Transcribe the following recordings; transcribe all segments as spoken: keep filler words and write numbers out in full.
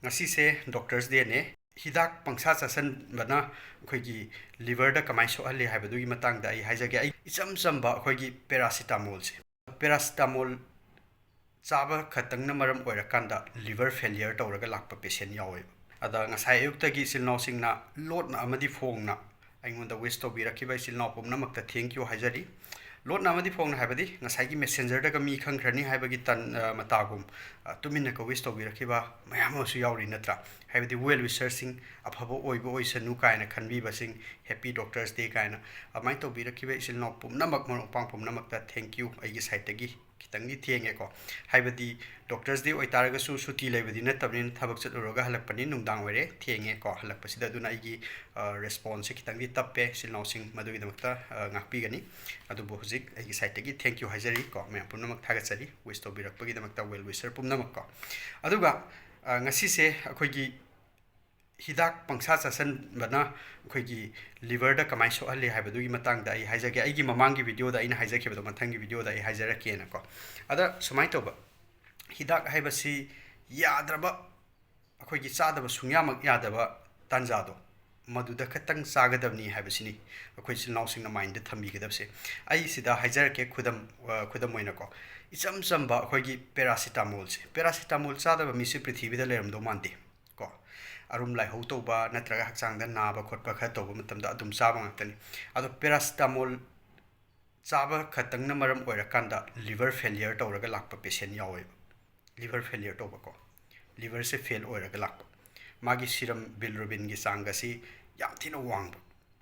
ꯉꯁꯤꯁꯦ Doctor's Dayꯅꯦ꯫ ꯍꯤꯗꯥꯛ ꯄꯪꯁꯥ ꯆꯥꯁꯟꯕꯅ ꯑꯩꯈꯣꯏꯒꯤ liverꯗ ꯀꯃꯥꯏꯅ ꯁꯣꯛꯍꯜꯂꯤ ꯍꯥꯏꯕꯗꯨꯒꯤ ꯃꯇꯥꯡꯗ ꯑꯩ ꯍꯥꯏꯖꯒꯦ꯫ ꯑꯩ ꯏꯆꯝ ꯆꯝꯕ ꯑꯩꯈꯣꯏꯒꯤ paracetamolꯁꯦ, paracetamol ꯆꯥꯕ ꯈꯛꯇꯪꯅ ꯃꯔꯝ ꯑꯣꯏꯔꯀꯥꯟꯗ liver failure ꯇꯧꯔꯒ ꯂꯥꯛꯄ patient ꯌꯥꯎꯋꯦꯕ꯫ ꯑꯗ ꯉꯁꯥꯏ ꯑꯌꯨꯛꯇꯒꯤ ꯏꯆꯤꯜ ꯏꯅꯥꯎꯁꯤꯡꯅ ꯂꯣꯠꯅ ꯑꯃꯗꯤ ꯐꯣꯡꯅ ꯑꯩꯉꯣꯟꯗ wish ꯇꯧꯕꯤꯔꯛꯈꯤꯕ ꯏꯆꯤꯜ ꯏꯅꯥꯎ ꯄꯨꯝꯅꯃꯛꯇ thank you ꯍꯥꯏꯖꯔꯤ꯫ ꯂꯣꯠꯅ ꯑꯃꯗꯤ ꯐꯣꯡꯅ ꯍꯥꯏꯕꯗꯤ ꯉꯁꯥꯏꯒꯤ messengerꯗꯒ ꯃꯤ ꯈꯪꯈ꯭ꯔꯅꯤ ꯍꯥꯏꯕꯒꯤ ꯇꯟ-, ꯑ, ꯃꯇꯥꯒꯨꯝ, ꯑ, ꯇꯨꯃꯤꯟꯅꯒ wish ꯇꯧꯕꯤꯔꯛꯈꯤꯕ ꯃꯌꯥꯝ ꯑꯃꯁꯨ ꯌꯥꯎꯔꯤ ꯅꯠꯇ꯭ꯔꯥ? ꯍꯥꯏꯕꯗꯤ well wisherꯁꯤꯡ, ꯑꯐꯕ ꯑꯣꯏꯕ ꯑꯣꯏꯁꯅꯨ ꯀꯥꯏꯅ ꯈꯟꯕꯤꯕꯁꯤꯡ, Happy Doctor's Day ꯀꯥꯏꯅ ꯑꯗꯨꯃꯥꯏꯅ ꯇꯧꯕꯤꯔꯛꯈꯤꯕ ꯏꯆꯤꯜ ꯏꯅꯥꯎ ꯄꯨꯝꯅꯃꯛ, ꯃꯔꯨꯞ ꯃꯄꯥꯡ ꯄꯨꯝꯅꯃꯛꯇ thank you ꯑꯩꯒꯤ sideꯇꯒꯤ꯫ ꯈꯤꯇꯪꯗꯤ ꯊꯦꯡꯉꯦꯀꯣ, ꯍꯥꯏꯕꯗꯤ Doctor's Day ꯑꯣꯏꯇꯥꯔꯒꯁꯨ ꯁꯨꯇꯤ ꯂꯩꯕꯗꯤ ꯅꯠꯇꯕꯅꯤꯅ ꯊꯕꯛ ꯆꯠꯂꯨꯔꯒ ꯍꯜꯂꯛꯄꯅꯤ, ꯅꯨꯡꯗꯥꯡ ꯑꯣꯏꯔꯦ, ꯊꯦꯡꯉꯦꯀꯣ ꯍꯜꯂꯛꯄꯁꯤꯗ꯫ ꯑꯗꯨꯅ ꯑꯩꯒꯤ, ꯑ, responseꯁꯦ ꯈꯤꯇꯪꯗꯤ ꯇꯞꯄꯦ, ꯏꯆꯤꯜ ꯏꯅꯥꯎꯁꯤꯡ ꯃꯗꯨꯒꯤꯗꯃꯛꯇ, ꯑ, ꯉꯥꯛꯄꯤꯒꯅꯤ꯫ ꯑꯗꯨꯕꯨ ꯍꯧꯖꯤꯛ ꯑꯩꯒꯤ sideꯇꯒꯤ thank you ꯍꯥꯏꯖꯔꯤ ꯀꯣ, ꯃꯌꯥꯝ ꯄꯨꯝꯅꯃꯛ ꯊꯥꯒꯠꯆꯔꯤ wish ꯇꯧꯕꯤꯔꯛꯄꯒꯤꯗꯃꯛꯇ, well wisher ꯄꯨꯝꯅꯃꯛ ꯀꯣ꯫ ꯑꯗꯨꯒ, ꯑ, ꯉꯁꯤꯁꯦ ꯑꯩꯈꯣꯏꯒꯤ ꯍꯤꯗꯥꯛ ꯄꯪꯁꯥ ꯆꯥꯁꯟꯕꯅ ꯑꯩꯈꯣꯏꯒꯤ liverꯗ ꯀꯃꯥꯏꯅ ꯁꯣꯛꯍꯜꯂꯤ ꯍꯥꯏꯕꯗꯨꯒꯤ ꯃꯇꯥꯡꯗ ꯑꯩ ꯍꯥꯏꯖꯒꯦ꯫ ꯑꯩꯒꯤ ꯃꯃꯥꯡꯒꯤ videoꯗ ꯑꯩꯅ ꯍꯥꯏꯖꯈꯤꯕꯗꯣ, ꯃꯊꯪꯒꯤ videoꯗ ꯑꯩ ꯍꯥꯏꯖꯔꯛꯀꯦꯅꯀꯣ꯫ ꯑꯗ ꯁꯨꯃꯥꯏꯅ ꯇꯧꯕ, ꯍꯤꯗꯥꯛ ꯍꯥꯏꯕꯁꯤ ꯌꯥꯗ꯭ꯔꯕ, ꯑꯩꯈꯣꯏꯒꯤ ꯆꯥꯗꯕ ꯁꯨꯡꯌꯥꯃꯛ ꯌꯥꯗꯕ ꯇꯥꯟꯖꯥꯗꯣ, ꯃꯗꯨꯗ ꯈꯛꯇꯪ ꯆꯥꯒꯗꯕꯅꯤ ꯍꯥꯏꯕꯁꯤꯅꯤ ꯑꯩꯈꯣꯏ ꯏꯆꯤꯜ ꯏꯅꯥꯎꯁꯤꯡꯅ mindꯗ ꯊꯝꯕꯤꯒꯗꯕꯁꯦ꯫ ꯑꯩ ꯁꯤꯗ ꯍꯥꯏꯖꯔꯛꯀꯦ ꯈꯨꯗꯝ, ꯑ, ꯈꯨꯗꯝ ꯑꯣꯏꯅꯀꯣ, ꯏꯆꯝ ꯆꯝꯕ ꯑꯩꯈꯣꯏꯒꯤ paracetamolꯁꯦ, paracetamol ꯆꯥꯗꯕ ꯃꯤꯁꯦ ꯄ꯭ꯔꯤꯊꯤꯕꯤꯗ ꯂꯩꯔꯝꯗꯧ ꯃꯥꯟꯗꯦ ꯀꯣ꯫ ꯑꯔꯨꯝ ꯂꯥꯏꯍꯧ ꯇꯧꯕ ꯅꯠꯇ꯭ꯔꯒ ꯍꯛꯆꯥꯡꯗ ꯅꯥꯕ ꯈꯣꯠꯄ ꯈꯔ ꯇꯧꯕ ꯃꯇꯝꯗ ꯑꯗꯨꯝ ꯆꯥꯕ ꯉꯥꯛꯇꯅꯤ꯫ ꯑꯗꯣ paracetamol ꯆꯥꯕ ꯈꯛꯇꯪꯅ ꯃꯔꯝ ꯑꯣꯏꯔꯀꯥꯟꯗ liver failure ꯇꯧꯔꯒ ꯂꯥꯛꯄ patient ꯌꯥꯎꯋꯦꯕ꯫ Liver failure ꯇꯧꯕꯀꯣ, liverꯁꯦ fail ꯑꯣꯏꯔꯒ ꯂꯥꯛꯄ, ꯃꯥꯒꯤ serum bilirubinꯒꯤ ꯆꯥꯡ ꯑꯁꯤ ꯌꯥꯝ ꯊꯤꯅ ꯋꯥꯡꯕ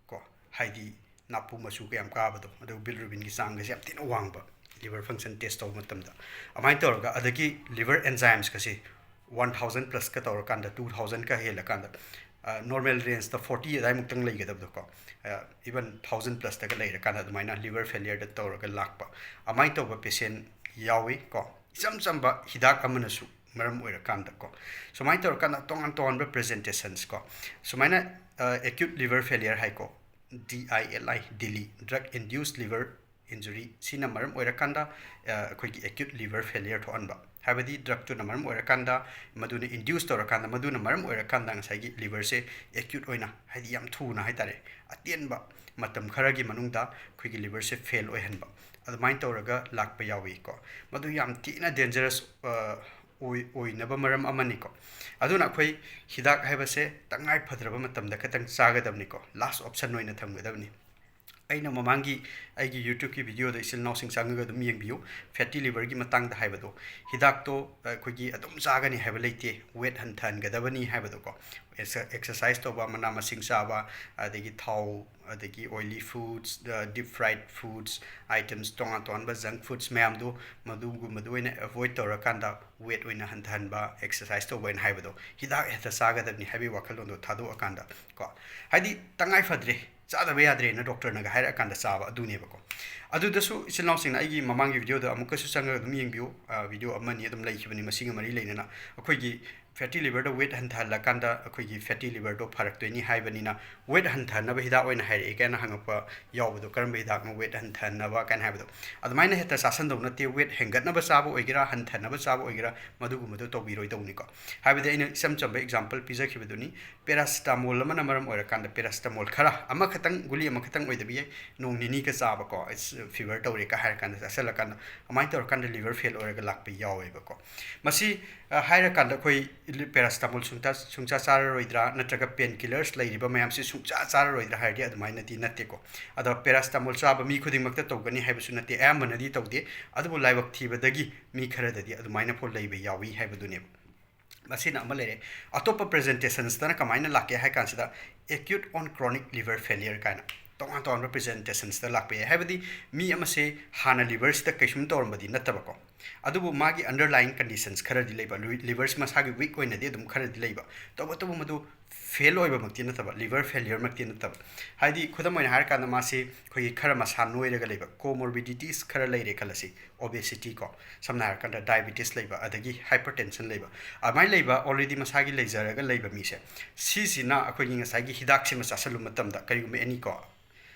ꯀꯣ, ꯍꯥꯏꯗꯤ ꯅꯥꯄꯨ ꯃꯆꯨ ꯀꯌꯥꯝ ꯀꯥꯕꯗꯣ, ꯑꯗꯨꯒ bilirubinꯒꯤ ꯆꯥꯡꯒꯁꯦ ꯌꯥꯝ ꯊꯤꯅ ꯋꯥꯡꯕ liver function test ꯇꯧꯕ ꯃꯇꯝꯗ꯫ ꯑꯗꯨꯃꯥꯏꯅ ꯇꯧꯔꯒ ꯑꯗꯒꯤ liver enzymeꯁꯀꯁꯦ one thousand plusꯀ ꯇꯧꯔꯀꯥꯟꯗ, two thousandꯀ ꯍꯦꯜꯂꯀꯥꯟꯗ, ꯑ, normal rangeꯇ forty ꯑꯗꯨꯋꯥꯏꯃꯨꯛꯇꯪ ꯂꯩꯒꯗꯕꯗꯣꯀꯣ, ꯑ, even thousand plusꯇꯒ ꯂꯩꯔꯀꯥꯟꯗ ꯑꯗꯨꯃꯥꯏꯅ liver failureꯗ ꯇꯧꯔꯒ ꯂꯥꯛꯄ, ꯑꯗꯨꯃꯥꯏꯅ ꯇꯧꯕ patient ꯌꯥꯎꯏ ꯀꯣ꯫ ꯏꯆꯝ ꯆꯝꯕ ꯍꯤꯗꯥꯛ ꯑꯃꯅꯁꯨ ꯃꯔꯝ ꯑꯣꯏꯔꯀꯥꯟꯗ ꯀꯣ, ꯁꯨꯃꯥꯏꯅ ꯇꯧꯔꯀꯥꯟꯗ ꯇꯣꯉꯥꯟ ꯇꯣꯉꯥꯟꯕ presentations ꯀꯣ, ꯁꯨꯃꯥꯏꯅ, ꯑ, acute liver failure ꯍꯥꯏꯀꯣ, D I L I, DILI, drug induced liver injury, ꯁꯤꯅ ꯃꯔꯝ ꯑꯣꯏꯔꯀꯥꯟꯗ, ꯑ, ꯑꯩꯈꯣꯏꯒꯤ acute liver failure ꯊꯣꯛꯍꯟꯕ꯫ ꯍꯥꯏꯕꯗꯤ ꯗ꯭ꯔꯛꯇꯨꯅ ꯃꯔꯝ ꯑꯣꯏꯔꯀꯥꯟꯗ, ꯃꯗꯨꯅ ꯏꯟꯗ꯭ꯌꯨꯁ ꯇꯧꯔꯀꯥꯟꯗ, ꯃꯗꯨꯅ ꯃꯔꯝ ꯑꯣꯏꯔꯀꯥꯟꯗ ꯉꯁꯥꯏꯒꯤ ꯂꯤꯚꯔꯁꯦ ꯑꯦꯀ꯭ꯌꯨꯠ ꯑꯣꯏꯅ, ꯍꯥꯏꯗꯤ ꯌꯥꯝ ꯊꯨꯅ ꯍꯥꯏ ꯇꯥꯔꯦ, ꯑꯇꯦꯟꯕ ꯃꯇꯝ ꯈꯔꯒꯤ ꯃꯅꯨꯡꯗ ꯑꯩꯈꯣꯏꯒꯤ ꯂꯤꯚꯔꯁꯦ ꯐꯦꯜ ꯑꯣꯏꯍꯟꯕ, ꯑꯗꯨꯃꯥꯏꯅ ꯇꯧꯔꯒ ꯂꯥꯛꯄ ꯌꯥꯎꯏꯀꯣ꯫ ꯃꯗꯨ ꯌꯥꯝ ꯊꯤꯅ ꯗꯦꯟꯖꯔꯁ ꯑꯣꯏ ꯑꯣꯏꯅꯕ ꯃꯔꯝ ꯑꯃꯅꯤꯀꯣ꯫ ꯑꯗꯨꯅ ꯑꯩꯈꯣꯏ ꯍꯤꯗꯥꯛ ꯍꯥꯏꯕꯁꯦ ꯇꯉꯥꯏ ꯐꯗ꯭ꯔꯕ ꯃꯇꯝꯗ ꯈꯛꯇꯪ ꯆꯥꯒꯗꯕꯅꯤꯀꯣ, ꯂꯥꯁ ꯑꯣꯞꯁꯟ ꯑꯣꯏꯅ ꯊꯝꯒꯗꯕꯅꯤ꯫ ꯑꯩꯅ ꯃꯃꯥꯡꯒꯤ ꯑꯩꯒꯤ ꯌꯨꯇ꯭ꯌꯨꯕꯀꯤ ꯚꯤꯗꯤꯑꯣꯗ ꯏꯆꯤꯜ ꯏꯅꯥꯎꯁꯤꯡ ꯆꯪꯉꯒ ꯑꯗꯨꯝ ꯌꯦꯡꯕꯤꯌꯨ, ꯐꯦꯇꯤ ꯂꯤꯚꯔꯒꯤ ꯃꯇꯥꯡꯗ ꯍꯥꯏꯕꯗꯣ꯫ ꯍꯤꯗꯥꯛꯇꯣ ꯑꯩꯈꯣꯏꯒꯤ ꯑꯗꯨꯝ ꯆꯥꯒꯅꯤ ꯍꯥꯏꯕ ꯂꯩꯇꯦ, ꯋꯦꯠ ꯍꯟꯊꯍꯟꯒꯗꯕꯅꯤ ꯍꯥꯏꯕꯗꯣꯀꯣ꯫ ꯑꯦꯛꯁ-, ꯑꯦꯛꯁꯔꯁꯥꯏꯁ ꯇꯧꯕ, ꯃꯅꯥ ꯃꯁꯤꯡ ꯆꯥꯕ, ꯑꯗꯒꯤ ꯊꯥꯎ, ꯑꯗꯒꯤ oily foods, deep fried foods items, ꯇꯣꯉꯥꯟ ꯇꯣꯉꯥꯟꯕ ꯖꯪꯛ ꯐꯨꯗꯁ ꯃꯌꯥꯝꯗꯣ, ꯃꯗꯨꯒꯨꯝꯕꯗꯣ ꯑꯣꯏꯅ ꯑꯦꯚꯣꯏꯗ ꯇꯧꯔꯀꯥꯟꯗ ꯋꯦꯠ ꯑꯣꯏꯅ ꯍꯟꯊꯍꯟꯕ, ꯑꯦꯛꯁꯔꯁꯥꯏꯁ ꯇꯧꯕ ꯍꯥꯏꯅ ꯍꯥꯏꯕꯗꯣ, ꯍꯤꯗꯥꯛ ꯍꯦꯛꯇ ꯆꯥꯒꯗꯕꯅꯤ ꯍꯥꯏꯕꯒꯤ ꯋꯥꯈꯜꯂꯣꯟꯗꯣ ꯊꯥꯗꯣꯛꯑꯀꯥꯟꯗ ꯀꯣ, ꯍꯥꯏꯗꯤ ꯇꯉꯥꯏ ꯐꯗ꯭ꯔꯦ, ꯆꯥꯗꯕ ꯌꯥꯗ꯭ꯔꯦꯅ ꯗꯣꯛꯇꯔꯅꯒ ꯍꯥꯏꯔꯛꯑꯀꯥꯟꯗ ꯆꯥꯕ ꯑꯗꯨꯅꯦꯕꯀꯣ꯫ ꯑꯗꯨꯗꯁꯨ ꯏꯆꯤꯜ ꯏꯅꯥꯎꯁꯤꯡꯅ ꯑꯩꯒꯤ ꯃꯃꯥꯡꯒꯤ ꯚꯤꯗꯤꯑꯣꯗ ꯑꯃꯨꯛꯀꯁꯨ ꯆꯪꯉꯒ ꯑꯗꯨꯝ ꯌꯦꯡꯕꯤꯌꯨ, ꯑ, ꯚꯤꯗꯤꯑꯣ ꯑꯃꯅꯤ ꯑꯗꯨꯝ ꯂꯩꯈꯤꯕꯅꯤ ꯃꯁꯤꯒ ꯃꯔꯤ ꯂꯩꯅꯅ꯫ ꯑꯩꯈꯣꯏꯒꯤ ꯐꯦꯇꯤ ꯂꯤꯚꯔꯗ ꯋꯦꯠ ꯍꯟꯊꯍꯜꯂꯀꯥꯟꯗ ꯑꯩꯈꯣꯏꯒꯤ ꯐꯦꯇꯤ ꯂꯤꯚꯔꯗꯣ ꯐꯔꯛꯇꯣꯏꯅꯤ ꯍꯥꯏꯕꯅꯤꯅ, ꯋꯦꯠ ꯍꯟꯊꯍꯟꯅꯕ ꯍꯤꯗꯥꯛ ꯑꯣꯏꯅ ꯍꯥꯏꯔꯛꯑꯦ ꯀꯥꯏꯅ ꯍꯪꯉꯛꯄ ꯌꯥꯎꯕꯗꯣ, ꯀꯔꯝꯕ ꯍꯤꯗꯥꯛꯅꯣ ꯋꯦꯠ ꯍꯟꯊꯍꯟꯅꯕ ꯀꯥꯏꯅ ꯍꯥꯏꯕꯗꯣ, ꯑꯗꯨꯃꯥꯏꯅ ꯍꯦꯛꯇ ꯆꯥꯁꯟꯗꯧ ꯅꯠꯇꯦ꯫ ꯋꯦꯠ ꯍꯦꯟꯒꯠꯅꯕ ꯆꯥꯕ ꯑꯣꯏꯒꯦꯔꯥ, ꯍꯟꯊꯅꯕ ꯆꯥꯕ ꯑꯣꯏꯒꯦꯔꯥ, ꯃꯗꯨꯒꯨꯝꯕꯗꯣ ꯇꯧꯕꯤꯔꯣꯏꯗꯧꯅꯤꯀꯣ꯫ ꯍꯥꯏꯕꯗꯤ ꯑꯩꯅ ꯏꯆꯝ ꯆꯝꯕ ꯑꯦꯛꯖꯥꯝꯄꯜ ꯄꯤꯖꯈꯤꯕꯗꯨꯅꯤ, ꯄꯦꯔꯥꯁꯤꯇꯥꯃꯣꯜ ꯑꯃꯅ ꯃꯔꯝ ꯑꯣꯏꯔꯀꯥꯟꯗ ꯄꯦꯔꯥꯁꯤꯇꯥꯃꯣꯜ ꯈꯔ, ꯑꯃꯈꯛꯇꯪ, ꯒꯨꯂꯤ ꯑꯃꯈꯛꯇꯪ ꯑꯣꯏꯗꯕ ꯌꯥꯏ, ꯅꯣꯡ ꯅꯤꯅꯤꯒ ꯆꯥꯕꯀꯣ, ꯐꯤꯚꯔ ꯇꯧꯔꯦ ꯀ ꯍꯥꯏꯔꯀꯥꯟꯗ ꯆꯥꯁꯤꯜꯂꯀꯥꯟꯗ, ꯑꯗꯨꯃꯥꯏꯅ ꯇꯧꯔꯀꯥꯟꯗ ꯂꯤꯚꯔ ꯐꯦꯜ ꯑꯣꯏꯔꯒ ꯂꯥꯛꯄ ꯌꯥꯎꯋꯦꯕꯀꯣ꯫ ꯃꯁꯤ, ꯑ, ꯍꯥꯏꯔꯀꯥꯟꯗ ꯑꯩꯈꯣꯏ ꯂꯤ-, ꯄꯦꯔꯥꯁꯤꯇꯥꯃꯣꯜ ꯁꯨꯡꯆꯥ, ꯁꯨꯡꯆꯥ ꯆꯥꯔꯔꯣꯏꯗ꯭ꯔꯥ, ꯅꯠꯇ꯭ꯔꯒ ꯄꯦꯟ ꯀꯤꯂꯔꯁ ꯂꯩꯔꯤꯕ ꯃꯌꯥꯝꯁꯤ ꯁꯨꯡꯆꯥ ꯆꯥꯔꯔꯣꯏꯗ꯭ꯔꯥ ꯍꯥꯏꯔꯗꯤ ꯑꯗꯨꯃꯥꯏꯅꯗꯤ ꯅꯠꯇꯦꯀꯣ꯫ ꯑꯗꯣ ꯄꯦꯔꯥꯁꯤꯇꯥꯃꯣꯜ ꯆꯥꯕ ꯃꯤ ꯈꯨꯗꯤꯡꯃꯛꯇ ꯇꯧꯒꯅꯤ ꯍꯥꯏꯕꯁꯨ ꯅꯠꯇꯦ, ꯑꯌꯥꯝꯕꯅꯗꯤ ꯇꯧꯗꯦ꯫ ꯑꯗꯨꯕꯨ ꯂꯥꯏꯕꯛ ꯊꯤꯕꯗꯒꯤ ꯃꯤ ꯈꯔꯗꯗꯤ ꯑꯗꯨꯃꯥꯏꯅ ꯐꯥꯎ ꯂꯩꯕ ꯌꯥꯎꯏ ꯍꯥꯏꯕꯗꯨꯅꯦꯕ꯫ ꯃꯁꯤꯅ ꯑꯃ ꯂꯩꯔꯦ꯫ ꯑꯇꯣꯞꯄ ꯄ꯭ꯔꯖꯦꯟꯇꯦꯁꯟꯁꯇꯅ ꯀꯃꯥꯏꯅ ꯂꯥꯛꯀꯦ ꯍꯥꯏ ꯀꯥꯟꯁꯤꯗ, acute on chronic liver failure ꯀꯥꯏꯅ ꯇꯣꯉꯥꯟ ꯇꯣꯉꯥꯟꯕ ꯄ꯭ꯔꯖꯦꯟꯇꯦꯁꯟꯁꯇ ꯂꯥꯛꯄ ꯌꯥꯏ꯫ ꯍꯥꯏꯕꯗꯤ ꯃꯤ ꯑꯃꯁꯦ ꯍꯥꯟꯅ ꯂꯤꯚꯔꯁꯤꯗ ꯀꯩꯁꯨꯝ ꯇꯧꯔꯝꯕꯗꯤ ꯅꯠꯇꯕꯀꯣ, ꯑꯗꯨꯕꯨ ꯃꯥꯒꯤ ꯑꯟꯗꯔꯂꯥꯏꯌꯤꯡ ꯀꯟꯗꯤꯁꯟꯁ ꯈꯔꯗꯤ ꯂꯩꯕ, ꯂꯨꯏ-, ꯂꯤꯚꯔꯁꯤ ꯃꯁꯥꯒꯤ ꯋꯤꯛ ꯑꯣꯏꯅꯗꯤ ꯑꯗꯨꯝ ꯈꯔꯗꯤ ꯂꯩꯕ, ꯇꯧꯕꯇꯕꯨ ꯃꯗꯨ ꯐꯦꯜ ꯑꯣꯏꯕꯃꯛꯇꯤ ꯅꯠꯇꯕ, ꯂꯤꯚꯔ ꯐꯦꯂꯤꯌꯔꯃꯛꯇꯤ ꯅꯠꯇꯕ꯫ ꯍꯥꯏꯗꯤ ꯈꯨꯗꯝ ꯑꯣꯏꯅ ꯍꯥꯏꯔꯀꯥꯟꯗ ꯃꯥꯁꯤ ꯑꯩꯈꯣꯏꯒꯤ ꯈꯔ ꯃꯁꯥ ꯅꯣꯏꯔꯒ ꯂꯩꯕ, ꯀꯣꯃꯣꯔꯕꯤꯗꯤꯇꯤꯁ ꯈꯔ ꯂꯩꯔꯦ ꯈꯜꯂꯁꯤ, ꯑꯣꯕꯦꯁꯤꯇꯤ ꯀꯣ, ꯁꯝꯅ ꯍꯥꯏꯔꯀꯥꯟꯗ ꯗꯥꯏꯕꯤꯇꯤꯁ ꯂꯩꯕ, ꯑꯗꯒꯤ ꯍꯥꯏꯄꯔꯇꯦꯟꯁꯟ ꯂꯩꯕ, ꯑꯗꯨꯃꯥꯏꯅ ꯂꯩꯕ, ꯑꯣꯜꯔꯦꯗꯤ ꯃꯁꯥꯒꯤ ꯂꯩꯖꯔꯒ ꯂꯩꯕ ꯃꯤꯁꯦ, ꯁꯤꯁꯤꯅ ꯑꯩꯈꯣꯏꯒꯤ ꯉꯁꯥꯏꯒꯤ ꯍꯤꯗꯥꯛꯁꯤꯃ ꯆꯥꯁꯤꯜꯂꯨ ꯃꯇꯝꯗ, ꯀꯔꯤꯒꯨꯝꯕ ꯑꯦꯅꯤ ꯀꯣ,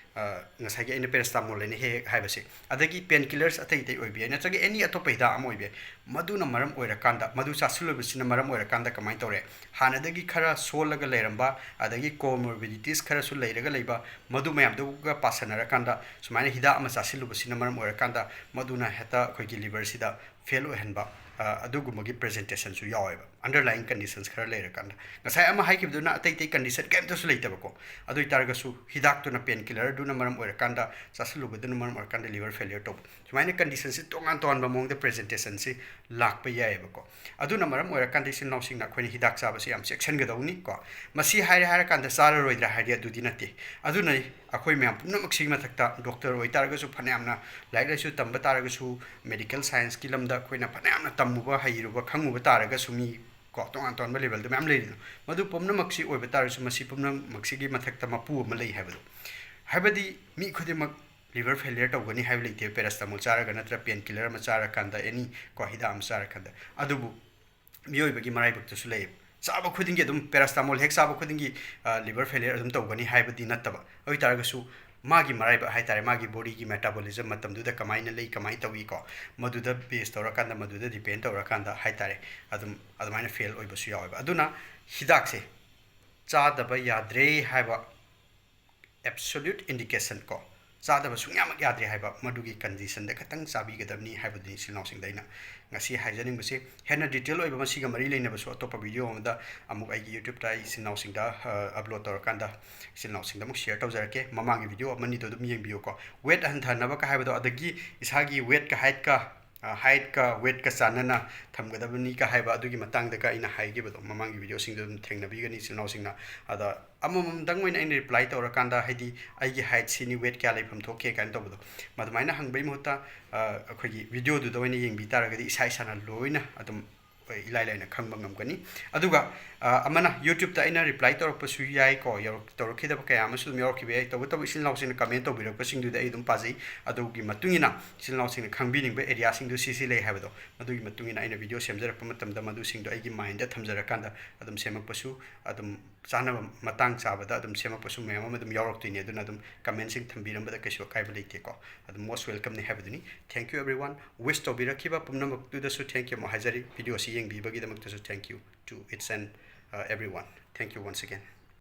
ꯉꯁꯥꯏꯒꯤ ꯑꯩꯅ paracetamol ꯍꯥꯏꯅ ꯍꯦꯛ ꯍꯦꯛ ꯍꯥꯏꯕꯁꯦ, ꯑꯗꯒꯤ pain killers ꯑꯇꯩ ꯑꯇꯩ ꯑꯣꯏꯕ ꯌꯥꯏ, ꯅꯠꯇ꯭ꯔꯒ any ꯑꯇꯣꯞꯄ ꯍꯤꯗꯥꯛ ꯑꯃ ꯑꯣꯏꯕ ꯌꯥꯏ, ꯃꯗꯨꯅ ꯃꯔꯝ ꯑꯣꯏꯔꯀꯥꯟꯗ, ꯃꯗꯨ ꯆꯥꯁꯤꯜꯂꯨꯕꯁꯤꯅ ꯃꯔꯝ ꯑꯣꯏꯔꯀꯥꯟꯗ ꯀꯃꯥꯏꯅ ꯇꯧꯔꯦ? ꯍꯥꯟꯅꯗꯒꯤ ꯈꯔ ꯁꯣꯜꯂꯒ ꯂꯩꯔꯝꯕ, ꯑꯗꯒꯤ comorbidities ꯈꯔꯁꯨ ꯂꯩꯔꯒ ꯂꯩꯕ, ꯃꯗꯨ ꯃꯌꯥꯝꯗꯨꯒ ꯄꯥꯁꯟꯅꯔꯀꯥꯟꯗ ꯁꯨꯃꯥꯏꯅ ꯍꯤꯗꯥꯛ ꯑꯃ ꯆꯥꯁꯤꯜꯂꯨꯕꯁꯤꯅ ꯃꯔꯝ ꯑꯣꯏꯔꯀꯥꯟꯗ ꯃꯗꯨꯅ ꯍꯦꯛꯇ ꯑꯩꯈꯣꯏꯒꯤ liverꯁꯤꯗ fail ꯑꯣꯏꯍꯟꯕ, ꯑ, ꯑꯗꯨꯒꯨꯝꯕꯒꯤ presentationꯁꯨ ꯌꯥꯎꯋꯦꯕ, underlying conditions ꯈꯔ ꯂꯩꯔꯀꯥꯟꯗ꯫ ꯉꯁꯥꯏ ꯑꯃ ꯍꯥꯏꯈꯤꯕꯗꯨꯅ ꯑꯇꯩ ꯑꯇꯩ condition ꯀꯩꯝꯇꯁꯨ ꯂꯩꯇꯕꯀꯣ, ꯑꯗꯨ ꯑꯣꯏꯇꯥꯔꯒꯁꯨ ꯍꯤꯗꯥꯛꯇꯨꯅ, pain killerꯗꯨꯅ ꯃꯔꯝ ꯑꯣꯏꯔꯀꯥꯟꯗ, ꯆꯥꯁꯤꯜꯂꯨꯕꯗꯨꯅ ꯃꯔꯝ ꯑꯣꯏꯔꯀꯥꯟꯗ liver failure ꯇꯧꯕ, ꯁꯨꯃꯥꯏꯅ conditionꯁꯤ ꯇꯣꯉꯥꯟ ꯇꯣꯉꯥꯟꯕ ꯃꯑꯣꯡꯗ presentationꯁꯤ ꯂꯥꯛꯄ ꯌꯥꯏꯑꯕꯀꯣ꯫ ꯑꯗꯨꯅ ꯃꯔꯝ ꯑꯣꯏꯔꯀꯥꯟꯗ ꯏꯆꯤꯜ ꯏꯅꯥꯎꯁꯤꯡꯅ ꯑꯩꯈꯣꯏꯅ ꯍꯤꯗꯥꯛ ꯆꯥꯕꯁꯤ ꯌꯥꯝ ꯆꯦꯛꯁꯤꯟꯒꯗꯧꯅꯤ ꯀꯣ꯫ ꯃꯁꯤ ꯍꯥꯏꯔꯦ ꯍꯥꯏꯔꯀꯥꯟꯗ ꯆꯥꯔꯔꯣꯏꯗ꯭ꯔꯥ ꯍꯥꯏꯗꯤ ꯑꯗꯨꯗꯤ ꯅꯠꯇꯦ꯫ ꯑꯗꯨꯅ ꯑꯩꯈꯣꯏ ꯃꯌꯥꯝ ꯄꯨꯝꯅꯃꯛꯁꯤꯒꯤ ꯃꯊꯛꯇ doctor ꯑꯣꯏꯇꯥꯔꯒꯁꯨ, ꯐꯅꯌꯥꯝꯅ ꯂꯥꯏꯔꯤꯛ ꯂꯥꯏꯁꯨ ꯇꯝꯕ ꯇꯥꯔꯒꯁꯨ, medical scienceꯀꯤ ꯂꯝꯗ ꯑꯩꯈꯣꯏꯅ ꯐꯅꯌꯥꯝꯅ ꯇꯝꯃꯨꯕ, ꯍꯩꯔꯨꯕ, ꯈꯪꯉꯨꯕ ꯇꯥꯔꯒꯁꯨ, ꯃꯤ ꯀꯣ, ꯇꯣꯉꯥꯟ ꯇꯣꯉꯥꯟꯕ levelꯗ ꯃꯌꯥꯝ ꯂꯩꯔꯤꯅ, ꯃꯗꯨ ꯄꯨꯝꯅꯃꯛꯁꯤ ꯑꯣꯏꯕ ꯇꯥꯔꯁꯨ ꯃꯁꯤ ꯄꯨꯝꯅꯃꯛꯁꯤꯒꯤ ꯃꯊꯛꯇ ꯃꯄꯨ ꯑꯃ ꯂꯩ ꯍꯥꯏꯕꯗꯣ꯫ ꯍꯥꯏꯕꯗꯤ ꯃꯤ ꯈꯨꯗꯤꯡꯃꯛ liver failure ꯇꯧꯒꯅꯤ ꯍꯥꯏꯕ ꯂꯩꯇꯦ, paracetamol ꯆꯥꯔꯒ ꯅꯠꯇ꯭ꯔ pain killer ꯑꯃ ꯆꯥꯔꯀꯥꯟꯗ, any ꯀꯣ, ꯍꯤꯗꯥꯛ ꯑꯃ ꯆꯥꯔꯀꯥꯟꯗ꯫ ꯑꯗꯨꯕꯨ ꯃꯤꯑꯣꯏꯕꯒꯤ ꯃꯔꯥꯏꯕꯛꯇꯁꯨ ꯂꯩꯌꯦꯕ, ꯆꯥꯕ ꯈꯨꯗꯤꯡꯒꯤ ꯑꯗꯨꯝ paracetamol ꯍꯦꯛ ꯆꯥꯕ ꯈꯨꯗꯤꯡꯒꯤ liver failure ꯑꯗꯨꯝ ꯇꯧꯒꯅꯤ ꯍꯥꯏꯕꯗꯤ ꯅꯠꯇꯕ꯫ ꯑꯗꯨ ꯑꯣꯏꯇꯥꯔꯒꯁꯨ ꯃꯥꯒꯤ ꯃꯔꯥꯏꯕꯛ ꯍꯥꯏ ꯇꯥꯔꯦ, ꯃꯥꯒꯤ bodyꯒꯤ metabolism ꯃꯇꯝꯗꯨꯗ ꯀꯃꯥꯏꯅ ꯂꯩ, ꯀꯃꯥꯏꯅ ꯇꯧꯏ ꯀꯣ, ꯃꯗꯨꯗ base ꯇꯧꯔꯀꯥꯟꯗ, ꯃꯗꯨꯗ depend ꯇꯧꯔꯀꯥꯟꯗ ꯍꯥꯏ ꯇꯥꯔꯦ, ꯑꯗꯨꯝ ꯑꯗꯨꯃꯥꯏꯅ fail ꯑꯣꯏꯕꯁꯨ ꯌꯥꯎꯋꯦꯕ꯫ ꯑꯗꯨꯅ ꯍꯤꯗꯥꯛꯁꯦ ꯆꯥꯗꯕ ꯌꯥꯗ꯭ꯔꯦ ꯍꯥꯏꯕ absolute indication ꯀꯣ, ꯆꯥꯗꯕ ꯁꯨꯡꯌꯥꯃꯛ ꯌꯥꯗ꯭ꯔꯦ ꯍꯥꯏꯕ, ꯃꯗꯨꯒꯤ conditionꯗ ꯈꯛꯇꯪ ꯆꯥꯕꯤꯒꯗꯕꯅꯤ ꯍꯥꯏꯕꯗꯨꯅꯤ ꯏꯆꯤꯜ ꯏꯅꯥꯎꯁꯤꯡꯗ ꯑꯩꯅ ꯉꯁꯤ ꯍꯥꯏꯖꯅꯤꯡꯕꯁꯤ꯫ ꯍꯦꯟꯅ detail ꯑꯣꯏꯕ ꯃꯁꯤꯒ ꯃꯔꯤ ꯂꯩꯅꯕꯁꯨ ꯑꯇꯣꯞꯄ video ꯑꯃꯗ ꯑꯃꯨꯛ ꯑꯩꯒꯤ YouTubeꯇ ꯑꯩ ꯏꯆꯤꯜ ꯏꯅꯥꯎꯁꯤꯡꯗ, ꯑ, upload ꯇꯧꯔꯀꯥꯟꯗ ꯏꯆꯤꯜ ꯏꯅꯥꯎꯁꯤꯡꯗ ꯑꯃꯨꯛ share ꯇꯧꯖꯔꯛꯀꯦ꯫ ꯃꯃꯥꯡꯒꯤ video ꯑꯃꯅꯤꯗꯣ ꯑꯗꯨꯝ ꯌꯦꯡꯕꯤꯌꯨꯀꯣ꯫ Weight ꯍꯟꯊꯅꯕ ꯀ ꯍꯥꯏꯕꯗꯣ, ꯑꯗꯒꯤ ꯏꯁꯥꯒꯤ weightꯀ heightꯀ, ꯑ, heightꯀ weightꯀ ꯆꯥꯟꯅꯅ ꯊꯝꯒꯗꯕꯅꯤ ꯀ ꯍꯥꯏꯕ ꯑꯗꯨꯒꯤ ꯃꯇꯥꯡꯗꯒ ꯑꯩꯅ ꯍꯥꯏꯈꯤꯕꯗꯣ, ꯃꯃꯥꯡꯒꯤ videoꯁꯤꯡꯗꯣ ꯑꯗꯨꯝ ꯊꯦꯡꯅꯕꯤꯒꯅꯤ ꯏꯆꯤꯜ ꯏꯅꯥꯎꯁꯤꯡꯅ꯫ ꯑꯗ ꯑꯃꯃꯝꯗꯪ ꯑꯣꯏꯅ ꯑꯩꯅ reply ꯇꯧꯔꯀꯥꯟꯗ, ꯍꯥꯏꯗꯤ ꯑꯩꯒꯤ height ꯁꯤꯅꯤ, weight ꯀꯌꯥ ꯂꯩꯐꯝ ꯊꯣꯛꯀꯦ ꯀꯥꯏꯅ ꯇꯧꯕꯗꯣ, ꯃꯗꯨꯃꯥꯏꯅ ꯍꯪꯕꯒꯤ ꯃꯍꯨꯠꯇ, ꯑ, ꯑꯩꯈꯣꯏꯒꯤ videoꯗꯨꯗ ꯑꯣꯏꯅ ꯌꯦꯡꯕꯤ ꯇꯥꯔꯒꯗꯤ ꯏꯁꯥ ꯏꯁꯥꯅ ꯂꯣꯏꯅ ꯑꯗꯨꯝ ꯏꯂꯥꯏ ꯂꯥꯏꯅ ꯈꯪꯕ ꯉꯝꯒꯅꯤ꯫ ꯑꯗꯨꯒ, ꯑ, ꯑꯃꯅ YouTubeꯇ ꯑꯩꯅ reply ꯇꯧꯔꯛꯄꯁꯨ ꯌꯥꯏꯀꯣ, ꯌꯧꯔꯛ-, ꯇꯧꯔꯛꯈꯤꯗꯕ ꯀꯌꯥ ꯑꯃꯁꯨ ꯑꯗꯨꯝ ꯌꯥꯎꯔꯛꯈꯤꯕ ꯌꯥꯏ꯫ ꯇꯧꯕꯇꯕꯨ ꯏꯆꯤꯜ ꯏꯅꯥꯎꯁꯤꯡꯅ comment ꯇꯧꯕꯤꯔꯛꯄꯁꯤꯡꯗꯨꯗꯤ ꯑꯩ ꯑꯗꯨꯝ ꯄꯥꯖꯩ꯫ ꯑꯗꯨꯒꯤ ꯃꯇꯨꯡ ꯏꯟꯅ ꯏꯆꯤꯜ ꯏꯅꯥꯎꯁꯤꯡꯅ ꯈꯪꯕꯤꯅꯤꯡꯕ areaꯁꯤꯡꯗꯨ ꯁꯤ ꯁꯤ ꯂꯩ ꯍꯥꯏꯕꯗꯣ, ꯃꯗꯨꯒꯤ ꯃꯇꯨꯡ ꯏꯟꯅ ꯑꯩꯅ video ꯁꯦꯝꯖꯔꯛꯄ ꯃꯇꯝꯗ ꯃꯗꯨꯁꯤꯡꯗꯣ ꯑꯩꯒꯤ mindꯗ ꯊꯝꯖꯔꯀꯥꯟꯗ ꯑꯗꯨꯝ ꯁꯦꯝꯃꯛꯄꯁꯨ ꯑꯗꯨꯝ ꯆꯥꯅꯕ ꯃꯇꯥꯡ ꯆꯥꯕꯗ ꯑꯗꯨꯝ ꯁꯦꯝꯃꯛꯄꯁꯨ ꯃꯌꯥꯝ ꯑꯃ ꯑꯗꯨꯝ ꯌꯥꯎꯔꯛꯇꯣꯏꯅꯤ꯫ ꯑꯗꯨꯅ ꯑꯗꯨꯝ ꯀꯃꯦꯟꯁꯤꯡ ꯊꯝꯕꯤꯔꯝꯕꯗ ꯀꯩꯁꯨ ꯑꯀꯥꯏꯕ ꯂꯩꯇꯦꯀꯣ꯫ ꯑꯗꯨꯝ most welcome ꯅꯤ ꯍꯥꯏꯕꯗꯨꯅꯤ꯫ Thank you everyone꯫ Wish ꯇꯧꯕꯤꯔꯛꯈꯤꯕ ꯄꯨꯝꯅꯃꯛꯇꯨꯗꯁꯨ thank you ꯑꯃꯨꯛ ꯍꯥꯏꯖꯔꯤ꯫ Video ꯑꯁꯤ ꯌꯦꯡꯕꯤꯕꯒꯤꯗꯃꯛꯇꯁꯨ thank you to each and, uh, everyone. Thank you once again꯫